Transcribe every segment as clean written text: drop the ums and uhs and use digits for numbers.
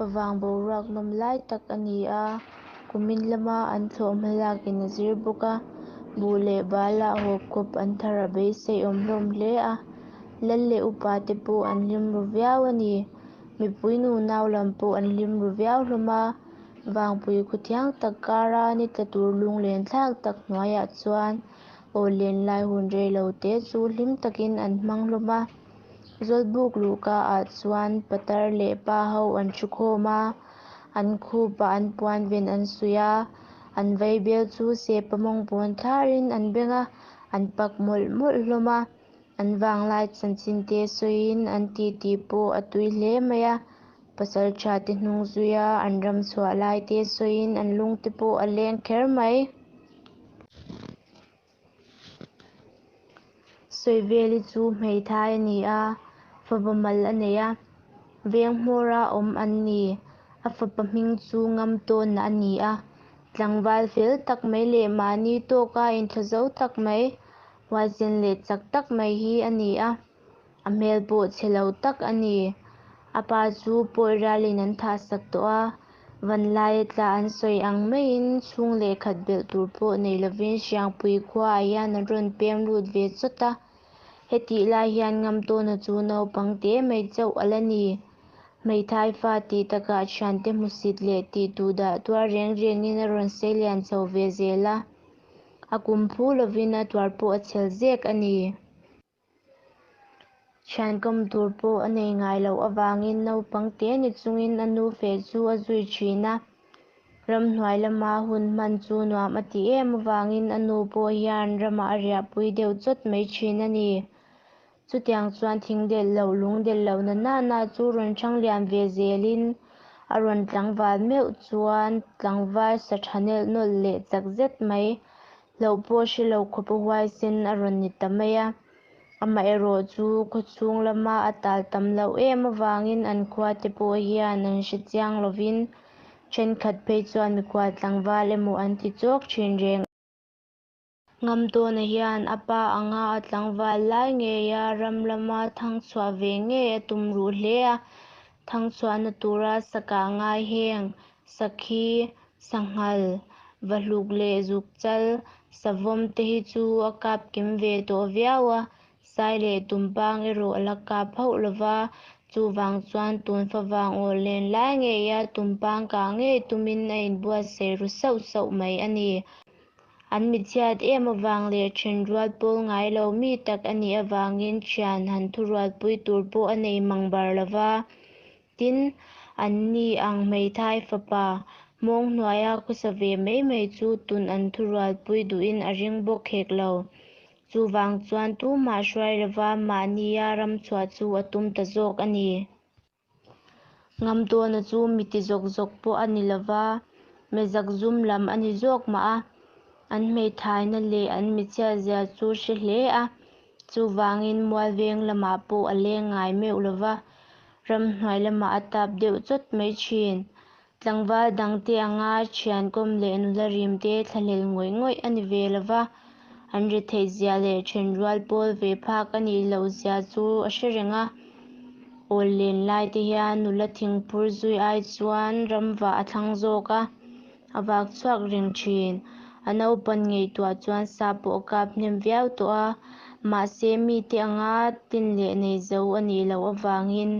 Favang boruak nawm lai tak a ni a, kumin lama an thlawh hmalakin a zir bawk a, buh leh balah hawp khawp an thar a beiseiawm hlawm hle a, lal leh upa te pawh an hlim ru viau a ni. Mipui nunau lam pawh an hlim ru viau hlawm a, Vangpui khuthiang tak kara ni tla tur lunglen thlak tak hnuaiah chuan aw len lai hun rei lo te chu hlim takin an hmang hlawm a. Zawlbuk luhka ah chuan patar leh pa ho an thu khawm a, an khupah an puan ven an suih a, an vaibel chu sepa mawng pawn thlarin an beng a, an pak mawlh mawlh hlawm a. An vanglai chanchin te sawiin an titi pawh a tui hle mai a, pasaltha te hnung zuia an ram chhuah lai te sawiin an lung te pawh a leng kher mai. Sawiveli chu hmeithai a ni a, fapa mal a nei a, veng hmawra awm an ni. A fapa hming chu Ngamtawnna a ni a, tlangval fel tak mai leh mahni tawka intha zo tak mai, huaisen leh chak tak mai hi a ni a, a hmel pawh chhe lo tak a ni. A pa chu pawi ralin an thahsak tawh a, Vanlaia tla an sawi ang maiin chhung leh khat belh tur pawh nei lovin Hriangpui khuaah hian an rawn pem lut ve chawt a. Hetih lai hian Ngamtawna chu naupang te mai chauh a la ni. Hmeithai fa tih takah thiante hmusit leh tih duh dah tuar reng rengin a rawn seilian chho ve zel a. A kum phu lovin a tuar pawh a chhel zek a ni. Thiankawm tur pawh a nei ngai loh avangin naupang te ni chungin a nu feh chu a zui thin a. Ramhnuai lama hun hman chu nuam a ti em avangin a nu pawh hian ramah a riahpui deuh chawt mai thin a ni. Chutiang chuan thing delh loh, lung delh loh na na na chu rawn hrang lian ve zelin a rawn tlangval meuh chuan tlangval sa tha nelh nawlh leh chak zet mai Hlauh pawh hre lo khawpa huaisen a rawn ni ta mai a. Amaherawh chu khawchhung lama a tal tam loh em avangin an khuate pawh hian an hre chiang lovin thenkhat phei chuan mikhual tlangval emaw an ti chawk thin reng. Ngamtawna hian a pa anga a tlangval lai ngeia ram lama thangchhuah ve ngei a tum ruh hle a, thangchhuahna tura sakah ngai heng sakhi, Sanghal, vahluk leh zukchal, savawm te hi chu a kap kim ve tawh viau a, sai leh tumpang erawh a la kap hauh lo va, chuvang chuan tun favang aw len lai ngeia tumpang kah ngei tumin a inbuatsaih ru sauh sauh mai a ni. An mitchhiat em avang leh thenrual pawl ngai lo mi tak a nih avangin thian han thurualpui tur pawh a nei mang bar lo va, Tin, anni ang hmeithai fapa mawng hnuaia khawsa ve mai mai chu tun an thurualpui duhin a ring bawk hek lo. Chuvang chuan tumah hruai lova mahnia ramchhuah chu a tum ta zawk a ni. Ngamtawna chu mi ti zawk zawk pawh a ni lova, mezak zum lam a ni zawk mah a. An hmeithaina leh an michhiatzia chu hre hle a, Chuvangin Mualveng lamah pawh a leng ngai meuh lo va, ramhnuai lamah a tap deuh chawt mai thin. Tlangval dangte anga thiankawm leh nula rimte thlahlel ngawih ngawih a ni ve lo va, an retheihzia leh thenrual pawl ve phak a nih lohzia chu a hre reng a. Awl len laite hian nula thingphur zui ai chuan ramvah a thlang zawk a. A vak chhuak reng thin. A naupan ngaihtuah chuan sa pawh a kap hnem viau tawh a, mahse mite anga tin leh nei zo a nih loh avangin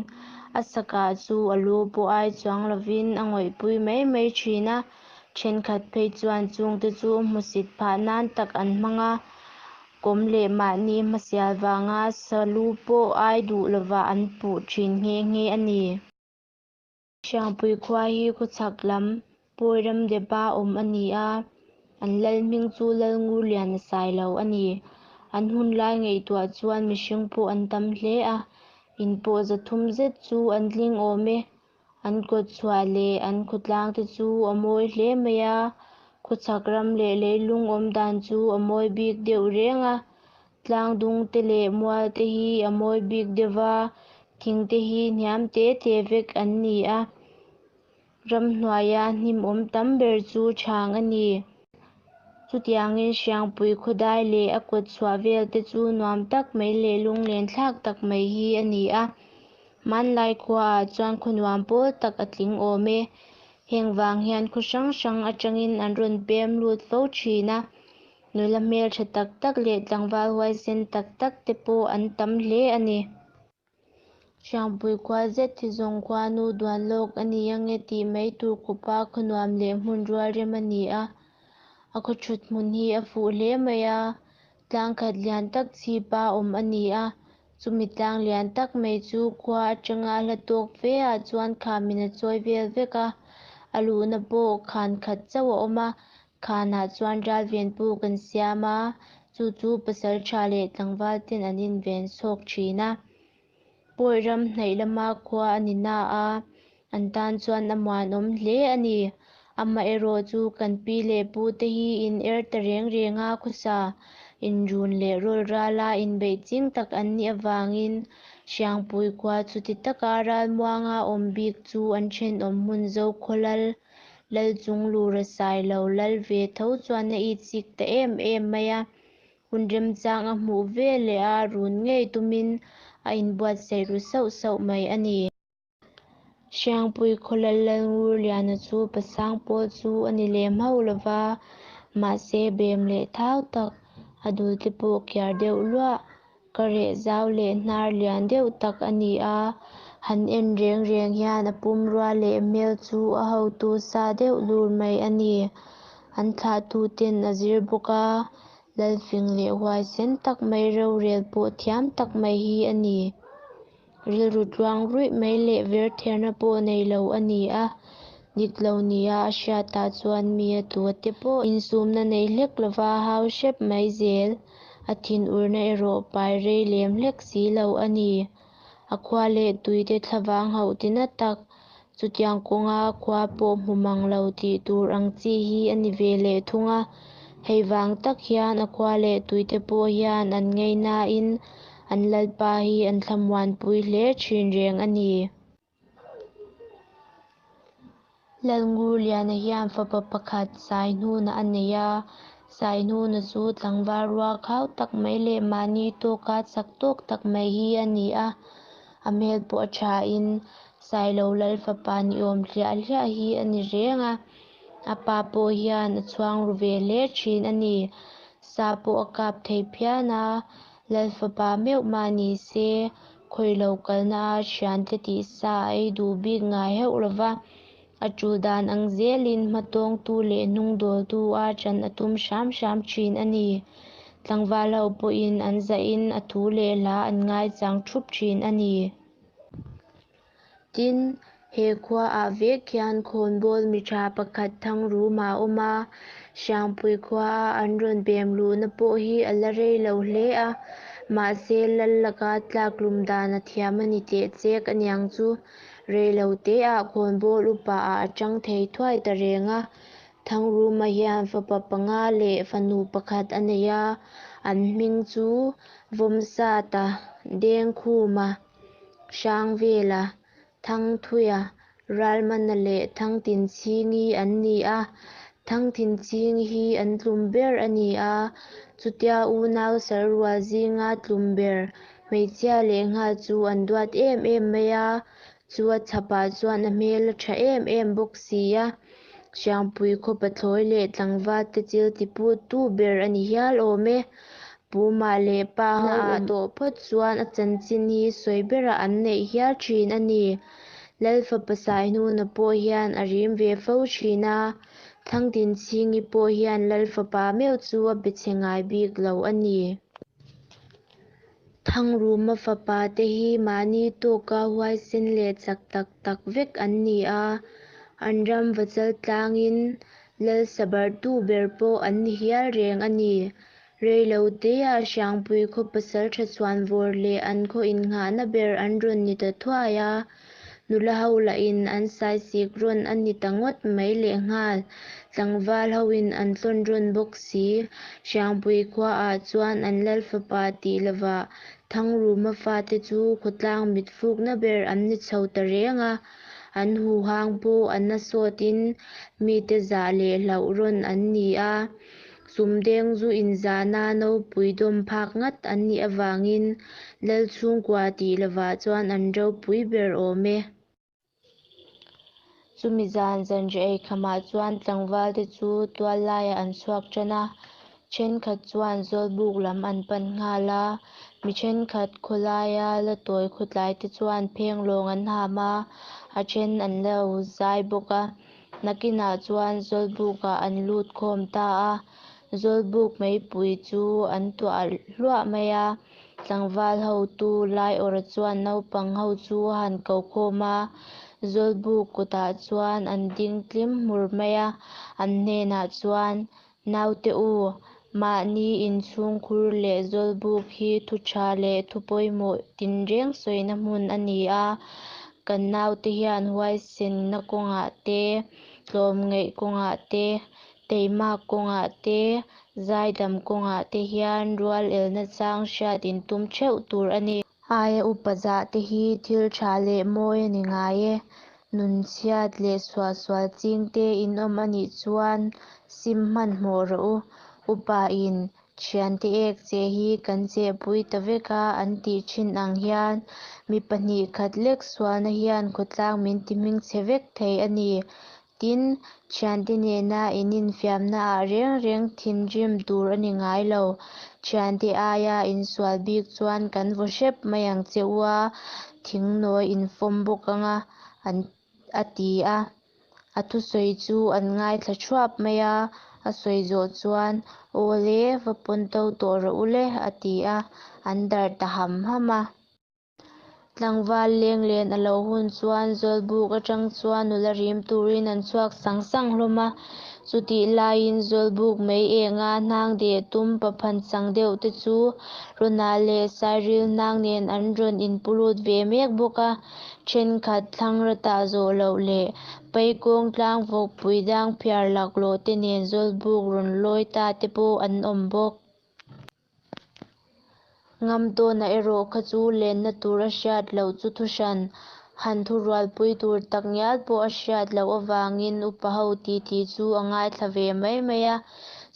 a sakah chu a lu pawh ai chuang lovin a ngawihpui mai mai thin a, thenkhat phei chuan chungte chu hmusit phah nan tak an hmang a, kawm leh mahni hmasial vanga sa lu pawh ai duh lovah an puh thin nghe nghe a ni. Hriangpui khua hi khawchhak lam Pawi ram depa awm a ni a, an lal hming chu Lalngurliana Sailo a ni. An hun lai ngaihtuah chuan mihring pawh an tam hle a, in pawh 300 zet chu an tling awm e. An kawtchhuah leh an khawtlang te chu a mawi hle mai a, khawchhak ram leh leilung awm dan chu a mawi bik deuh reng a, Tlangdung te leh mual te hi a mawi bik deuh va, thing te hi hniam te te vek an ni a. Ramhnuaia hnim awm tam ber chu chhang a ni. Chutiangin Hriangpui khawdai leh a kawt chhuah vel te chu nuam tak mai leh lunglen thlak tak mai hi a ni a. Hmanlai khuaah chuan khaw nuam pawl tak a tling awm e. Heng vang hian khaw hrang hrang atangin an rawn pem lut fo thin a. Nula hmeltha tak tak leh tlangval huaisen tak tak te pawh an tam hle a ni. Hriangpui khua zet hi zawng khuanu duan lawk a ni ange tih mai tur khawpa khaw nuam leh hmun rualrem a ni a. A khaw thut hmun hi a fuh hle mai a, tlang khat lian tak chhipa awm a ni a. Chumi tlang lian tak mai chu khua atanga hla tawk fe ah chuan khamin a chawi vel vek a, a luhna pawh khan khat chauh a awm a, khanah chuan ralven puk an siam a, chu chu pasaltha leh tlangval ten an inven chhawk thin a. Pawi ram hnaih lama khua a ni na a, an tan chuan a muanawm hle a ni. Amaherawhchu kan pi leh pu te hi in er ta reng reng a, khawsa inrun leh rawl rala inbeih ching tak an nih avangin Hriangpui khua chuti taka ralmuanga awm bik chu an thenawm hmun Zokhaw lal, Lalchunglura Sailo lal ve tho chuan a itsik ta em em mai a. Hun remchang a hmuh veleh a run ngei tumin a inbuatsaih ru sauh sauh mai a ni. Hriangpui khaw lal Lalngurliana chu pasang pawl chu a ni lem hauh lo va, mahse bem leh thau tak, a dul te pawh kiar deuh luah, ka reh zau leh hnar lian deuh tak a ni a. Han en reng reng hian a pumrua leh hmel chu a hotu sa deuh lur mai a ni. An thlahtuten a zir bawk a, Lalfing leh huaisen tak mai rorel pawh thiam tak mai hi a ni. Rilru tluang ruih mai leh vertherna pawh nei lo a ni a, dik lo nia a hriatah chuan mi a tu te pawh insumna nei hlek lova hau hrep mai zel. A thinurna erawh pai rei lem hlek si lo a ni. A khua leh tuite thlavang hauh tina tak, chutiang kawnga khua pawh hmu mang lo tih tur ang chi hi a ni ve leh thung a. Hei vang tak hian a khua leh tuite pawh hian an ngaihnain an Lalpa hi an thlamuanpui hle thin reng a ni. Lalngurliana hian fapa pakhat Saihnuna a nei a, Saihnuna chu tlangval rual khau tak mai leh mahni tawka chak tawk tak mai hi a ni a, a hmel pawh a thain Sailo Lal fapa niawm hliah hliah hi a ni reng a, a pa pawh hian a chhuang ru ve hle thin a ni. Sa pawh a kap thei phian a, Lal fapa meuh mah ni se, khawi lo kalna a thiante tih sa a ei duh bik ngai heuh lo va, a tul dan ang zelin hmatawngtu leh hnungdawltu a chan a tum hram hram thin a ni. Tlangval ho pawhin an zahin a thu leh hla an ngaichang thup thin a ni. Tin, he khuaah vek hian khawnbawl mi tha pakhat Thangruma a awm a, Hriangpui khuaa an rawn pem luhna pawh hi a la rei lo hle a, mahse lal laka tlaktlum dan a thiam a ni teh chek aniang chu rei lo teah khawnbawl upa ah a chang thei thuai ta reng a. Thangruma hian fapa panga leh fanu pakhat a nei a, an hming chu Vawmsata, Dengkhuma, Hrangvela, Thangthuia, Ralmana leh Thangtinchhingi an ni a. Thangtinchhingi hi an tlum ber a ni a, chutia unau sal rual zinga tlum ber hmeichhia leh nghal chu an duat em em mai a, chu a chhapah chuan a hmel a tha em em bawk si a. Hriangpui khaw pathlawi leh tlangval te chil tiputtu ber a ni hial awm e. Pu mah leh pa ho awm tawh phawt chuan a chanchin hi sawi berah an neih hial thin a ni. Lal fapa Saihnuna pawh hian a rim ve fo thin a, Thangtinchhingi pawh hian Lal fapa meuh chu a be chhe ngai bik lo a ni. Thangruma fapa te hi mahni tawka huaisen leh chak tak tak vek an ni a, an ram vachal tlangin Lal sabartu ber pawh an ni hial reng a ni. Rei lo teah Hriangpui khaw pasaltha chhuanvawr leh an khaw innghahna ber an rawn ni ta thuai a, nula ho lahin an saisik rawn a ni ta ngawt mai lehnghal. Tlangval hoin an tlawn rawn bawk si. Hriangpui khuaah chuan an lal fapa tih lovah Thangruma fate chu khawtlang mitfukna ber an ni chho ta reng a, an huhang pawh a na sawtin mite zah leh hlauh rawn an ni a. Sumdeng zu in zana nopui dawm phak ngat an nih avangin lal chhungkua tih lovah chuan an ropui ber awm e. Chumi zan zanriah ei khamah chuan tlangvalte chu tual laiah an chhuak tan a, thenkhat chuan Zawlbuk lam an pan nghal a, mi thenkhat khawlaia la tawi khawtlai te chuan phenglawng an ham a, a then an lo zai bawk a. Nakinah chuan Zawlbukah an lut khawm ta a, Zawlbuk meipui chu an tuah alh hluah mai a, tlangval hotu Laiawrha chuan naupang ho chu a han ko khawm a, Zawlbuk kawtah chuan an ding tlim hmur mai a, an hnenah chuan, Naute u, mahni inchhungkhur leh Zawlbuk hi thu tha leh thu pawimawh tinreng sawina hmun a ni a, kan naute hian huaisenna kawngah te, tlawmngaih kawngah te, teimak kawngah te, zaidam kawngah te hian rual elna chang hriat in tum theuh tur a ni. Aia upa zah te hi thil tha leh mawi a ni ngai e. Nun chhiat leh suahsual ching te in awm a nih chuan sim hmanhmawh rawh u. Upa in, Thiante ek cheh hi kan cheh pui ta vek a an tih thin ang hian mi pahnihkhat lek sualna hian khawtlang min ti hmingchhe vek thei a ni. Tin, thiante nena in infiamnaah reng reng thinrim tur a ni ngai lo. Thiante aia in sual bik chuan kan vaw hrep mai ang che u a, thingnawi in fawm bawk ang a, an a ti a. A thusawi chu an ngaithla thuap mai a, a sawi zawh chuan, Aw le, va pawnto tawh rawh u le, a ti a, an darh ta ham ham a. Tlangval lenglen a lo hun chuan Zawlbuk atang chuan nula rim turin an chhuak sang sang hlawm a. Chutih laiin Zawlbuk mei enga hnang deh tum paphan chang deuh te chu Rawnah leh Sairil hnang nen an rawn inpulut ve mek bawk a. Thenkhat thlangra tah zawh loh leh Paikawng tlang vawkpui dang phiar laklawh te nen Zawlbuk rawn lawi ta te pawh an awm bawk. Ngamtawna erawh kha chu lenna tur a hriat loh chu thuhran, han thurualpui tur takngial pawh a hriat loh avangin upa ho titi chu a ngaithla ve mai mai a.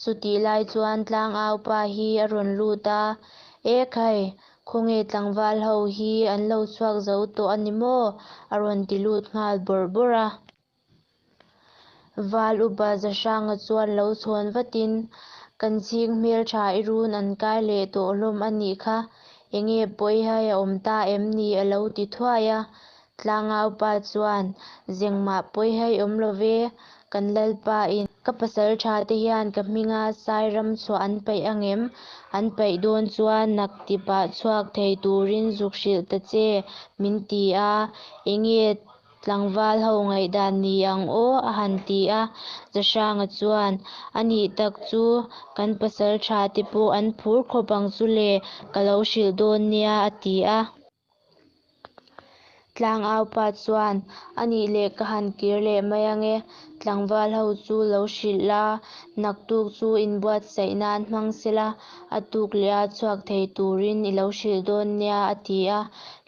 Chutih lai chuan tlangaupa hi a rawn lut a, E khai, khawnge tlangval ho hi an lo chhuak zo tawh a ni maw? a rawn ti lut nghal bawrh bawrh a. Val upa Zahranga chuan lo chhawn vatin, Kan chhing hmeltha i run an kai leh tawh hlawm a nih kha, enge pawi hai a awm ta em ni a lo ti thuai a. Tlangaupa chuan, Zengmah pawi hai awm lo ve, kan lalpa in ka pasaltha te hian ka hminga sai ram chhuah an peih angem? An peih dawn chuan naktipah chhuak thei turin zuk hrilh ta che min ti a, enge Tlangval ho ngaihdan ni ang aw a han ti a, Zahranga chuan, A nih tak chu, kan pasal tha te pawh an phur khawp ang chu le, ka lo hrilh dawn nia a ti a. Tlangaupa chuan, A nih leh ka han kir leh mai ange, tlangval ho chu lo hrilh la, naktuk chu inbuatsaih nan hmang sela, a tuk leh a chhuak thei turin i lo hrilh dawn nia a ti a.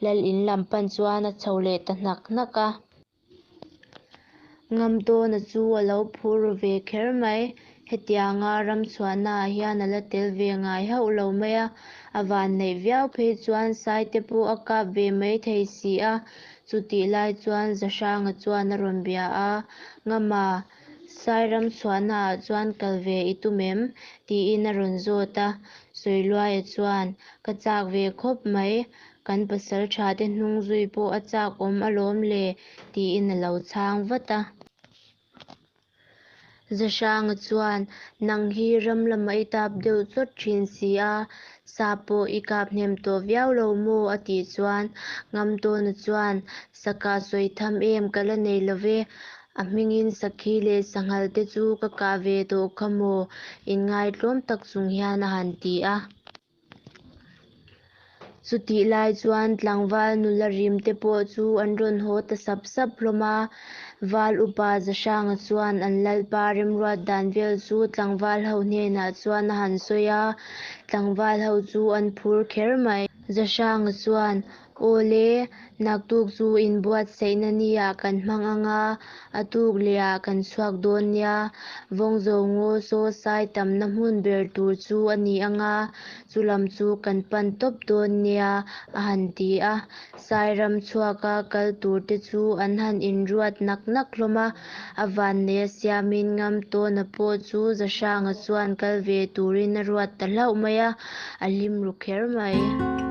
Lal in lam pan chuan a chho leh ta hnak hnak a. Ngamtawna chu a lo phur ru ve kher mai. Hetianga ram chhuahnaah hian a la tel ve ngai hauh lo mai a, a vanneih viau phei chuan Saite pawh a kap ve mai thei si a. Chutih lai chuan Zahranga chuan a rawn bia a, Ngama, Sai ram chhuahnaah chuan kal ve i tum em? tiin a rawn zawt a. Sawiluaia chuan, Ka chak ve khawp mai, Kan pasalṭhate hnung zui pawh a chak awm alawm le, tiin a lo chhang vat a. Zahranga chuan, Nang hi ram lamah i tap deuh chawt ṭhin si a, sa pawh i kap hnem tawh viau lo maw? a tih chuan Ngamtawna chuan, Sa kah sawi tham em ka la nei lo ve, a hmingin sakhi leh sanghal te chu ka kah ve tawh kha maw? inngaitlawm tak chung hian a han ti a. Chutih lai chuan tlangval nula rim te pawh chu an rawn haw ta sap sap hlawm a. Val upa Zahranga chuan an lalpa remruat dan vel chu tlangval ho hnenah chuan a han sawi a, tlangval ho chu an phur kher mai. Zahranga chuan, Aw le, naktuk chu inbuatsaihna ni ah kan hmang anga, a tuk leh ah kan chhuak dawn nia. Vawngzo ngaw saw sai tamna hmun ber tur chu a ni anga, chulam chu kan pan tawp dawn nia a han ti a. Sai ram chhuaka kal turte chu an han inruat nak nak hlawm a. A vanneih a siamin Ngamtawna pawh chu Zahranga chuan kal ve turin a ruat ta hlauh mai a, a hlim ru kher mai.